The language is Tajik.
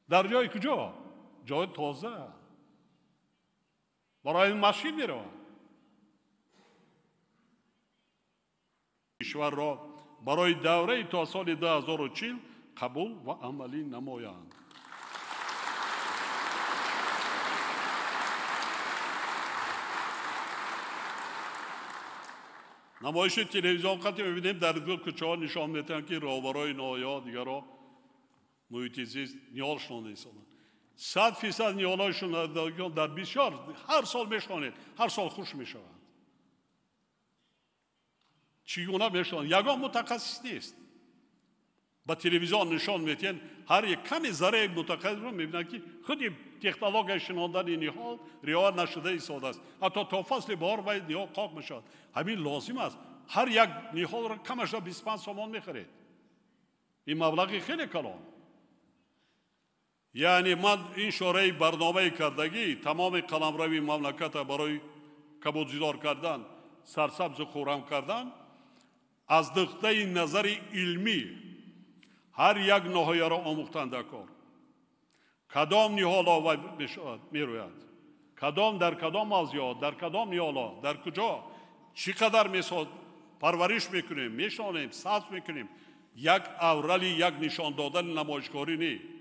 Дар ҷои куҷо? Ҷои тоза. Барои машин мераванд. Кишварро барои давраи то соли 2040 қабул ва амалӣ намоянд. Намоиши телевизион қати мебинем, дар кӯчаҳо нишон медиҳанд, ки роҳбарои ноҳияҳо, дигарҳо муҳити зист ниҳол шинонда истоданд. 100% ниҳолҳои шинондагиён дар бисёр ҳар сол мешинонед, ҳар сол хуш мешаванд. Чӣ гуна мешинонанд? Ягон мутахассис нест. Ба телевизион нишон медиҳанд, ҳар як каме зарраи мутахассисро мебинанд, ки худи технологияи шинондани ниҳол риоя нашуда истодааст. Ҳатто то фасли баҳор вай ниҳол қоқ мешавад. Ҳамин лозим аст. Ҳар як ниҳолро камашда 25 сомон мехаред. Ин маблағи хеле калон. Яъне ман ин шораи барномаи кардагӣ тамоми қаламрави мамлаката барои кабудзидор кардан, сарсабзу хуррам кардан аз нуқтаи назари илмӣ ҳар як ноҳияро омӯхтан дар кор. Кадом ниҳолҳо вай мерӯяд, кадом дар кадом мавзеъҳо, дар кадом ниҳолҳо, дар куҷо, чӣ қадар парвариш мекунем, мешонем, сабз мекунем. Як аврали як нишон додани намоишгорӣ не.